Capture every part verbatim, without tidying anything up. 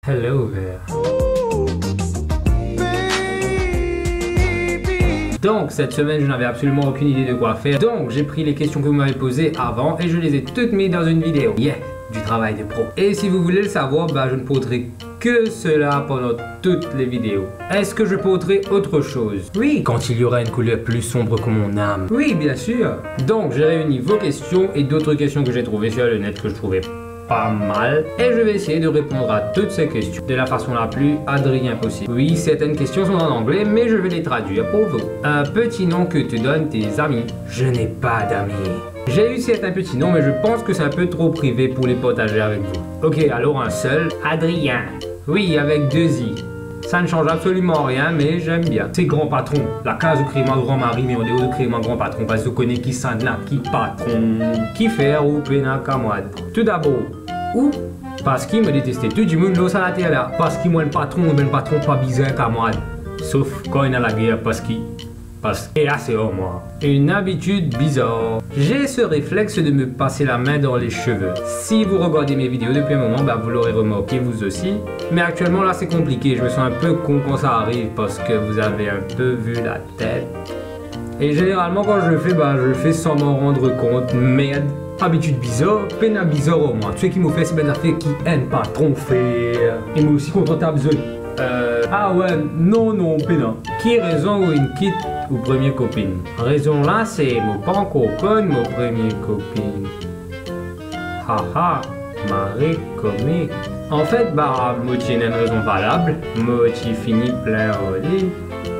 Hello there. Donc, cette semaine, je n'avais absolument aucune idée de quoi faire. Donc, j'ai pris les questions que vous m'avez posées avant et je les ai toutes mises dans une vidéo. Yeah, du travail de pro. Et si vous voulez le savoir, bah, je ne porterai que cela pendant toutes les vidéos. Est-ce que je porterai autre chose ? Oui, quand il y aura une couleur plus sombre que mon âme. Oui, bien sûr. Donc, j'ai réuni vos questions et d'autres questions que j'ai trouvées sur le net que je trouvais pas mal. Et je vais essayer de répondre à toutes ces questions de la façon la plus Adrien possible. Oui, certaines questions sont en anglais, mais je vais les traduire pour vous. Un petit nom que te donnent tes amis. Je n'ai pas d'amis. J'ai eu certains petits noms, mais je pense que c'est un peu trop privé pour les partager avec vous. Ok, alors un seul. Adrien. Oui, avec deux i. Ça ne change absolument rien, mais j'aime bien. C'est grand patron. Lakaz ou kreye mwa gran mari, me an deor ou kreye mwa gran patron, parski ou kone kisannla ki patron. Kifer ou pena kamwad? Toudabor, ou? Parski mo deteste tou dimoun lor sa later la. Parski mwa enn patron, enn patron pa bizin kamwad. Sof kan ena lager, parski, parski, e la se mwa. Une habitude bizarre. J'ai ce réflexe de me passer la main dans les cheveux. Si vous regardez mes vidéos depuis un moment, bah, vous l'aurez remarqué vous aussi. Mais actuellement, là, c'est compliqué. Je me sens un peu con quand ça arrive parce que vous avez un peu vu la tête. Et généralement, quand je le fais, bah, je le fais sans m'en rendre compte. Merde. Abitid bizar, pena bizar ar mwa. Tou seki mo fer, se bann zafer ki enn patron fer. E mo osi kontan tap zot. Euh, ah ouais, non, non, pena. Ki rezon ou inn kit ou premie kopinn? Rezon la se mo pa ankor konn mo premie kopinn. Haha, mari komik. Anfet, ba, mo ti ena enn rezon valab, mo ti fini plin ar li.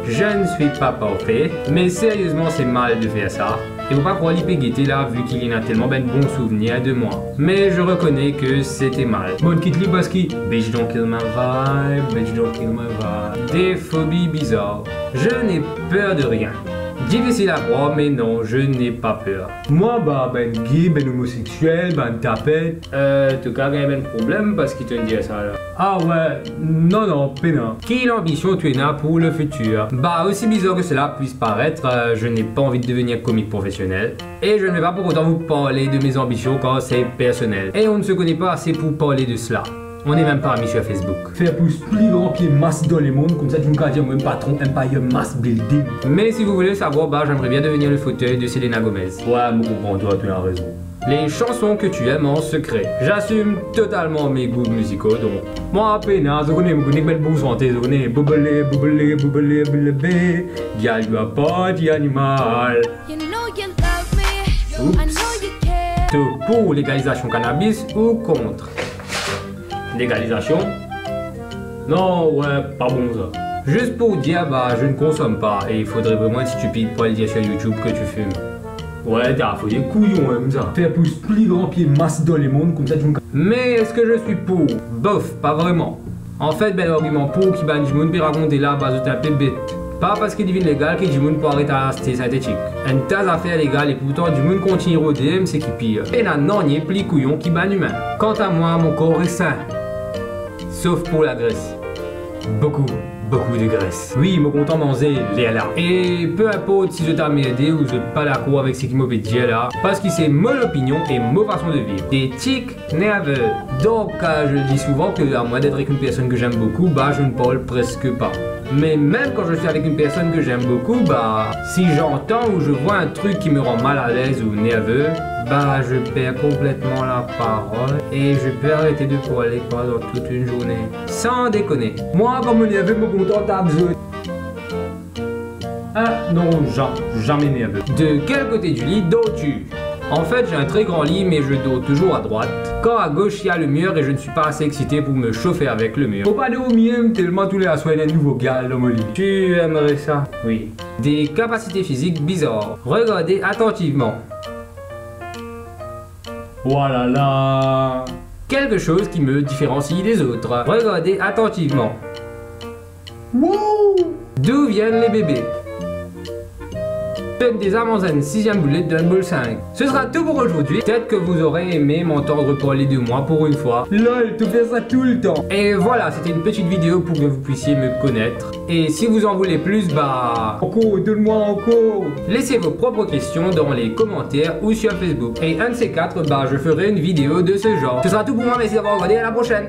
Je ne suis pas parfait, mais sérieusement, c'est mal de faire ça. E mo pa krwar li pe gete la, vu ki li ena telman bann bon souvenir de moi. Mais je reconnais que c'était mal. Mo'nn kit li parski, bitch, don't kill my vibe, bitch, don't kill my vibe. Des phobies bizarres. Je n'ai peur de rien. Difficile à croire, mais non, je n'ai pas peur. Mwa, ba, bann gay, bann omosektiel, bann tapet. Euh, to kav gagn bann problem parski to'nn dir sa la. Ah ouais, non, non, pena. Ki lanbision to ena pour le futur? Bah, aussi bizarre que cela puisse paraître, euh, je n'ai pas envie de devenir comique professionnel. Et je ne vais pas pour autant vous parler de mes ambitions quand c'est personnel. Et on ne se connaît pas assez pour parler de cela. On n'est même pas amis sur Facebook. Fer pous pli gran pie mas dan lemond, koumsa dimoun kav dir mwa enn patron Empire Mas Building. Mais si vous voulez le savoir, bah, j'aimerais bien devenir le fauteuil de Selena Gomez. Ouais, mo konpran twa, to ena rezon. Les chansons que tu aimes en secret. J'assume totalement mes goûts musicaux, donc. Mwa pena, zot kone, mo kone bann bon sante, zot kone, boubele, boubele, boubele, boubele, gyal, you a party animal. You know you love me, I know you care. To, pour légalisation cannabis ou contre? Légalisation? Non, ouais, pa bon sa. Juste pour dire, bah, je ne consomme pas et il faudrait vraiment être stupide pour aller dire sur YouTube que tu fumes. Ouais, ta fode kouyon, hein, sa. Fer pous pli gran pie mas dan lemond, koumsa dimoun ka... Mais est-ce que je suis pour? Bof, pas vraiment. Anfet, bann largiman pour ki bann dimoun pe rakonte la, ba zot inpe bet. Pa parski li vinn legal ki dimoun pou aret al aste sintetik. Enn ta zafer legal e pourtan dimoun kontign rode, me seki pir, pena nanye pli kouyon ki bann imin. Kanta mwa, mon kor est sain. Sauf pour la graisse. Beaucoup, beaucoup de graisse. Wi, mo kontan manze lerla. E pe inport si zot anmerde ou zot pa dakor avek seki mo pe dir la, parski se mo lopinion e mo fason de viv. Des tics nerveux. Donc, euh, je dis souvent que, à moins d'être avec une personne que j'aime beaucoup, bah, je ne parle presque pas. Mais même quand je suis avec une personne que j'aime beaucoup, bah, si j'entends ou je vois un truc qui me rend mal à l'aise ou nerveux, bah, je perds complètement la parole et je peux arrêter de parler pendant toute une journée. Sans déconner. Mwa, kan mo nerve, mo kontan tap zot. Ah, non, ja-, jamais nerveux. De quel côté du lit dors-tu? En fait, j'ai un très grand lit, mais je dors toujours à droite, quand à gauche il y a le mur et je ne suis pas assez excité pour me chauffer avec le mur. Mo pa dormi, hein, telman touler aswar ena nouvo gyal dan mo lili. Tu aimerais ça? Oui. Des capacités physiques bizarres. Regardez attentivement. Walala. Quelque chose qui me différencie des autres. Regardez attentivement. Wow! D'où viennent les bébés? To'nn deza manz enn siziem boulet dan enn bol sink. Ce sera tout pour aujourd'hui. Peut-être que vous aurez aimé m'entendre parler de moi pour une fois. Lol, to fer sa toultan. Et voilà, c'était une petite vidéo pour que vous puissiez me connaître. Et si vous en voulez plus, bah, encore, donne-moi encore. Laissez vos propres questions dans les commentaires ou sur Facebook. Et un de ces quatre, bah, je ferai une vidéo de ce genre. Ce sera tout pour moi, merci d'avoir regardé, à la prochaine.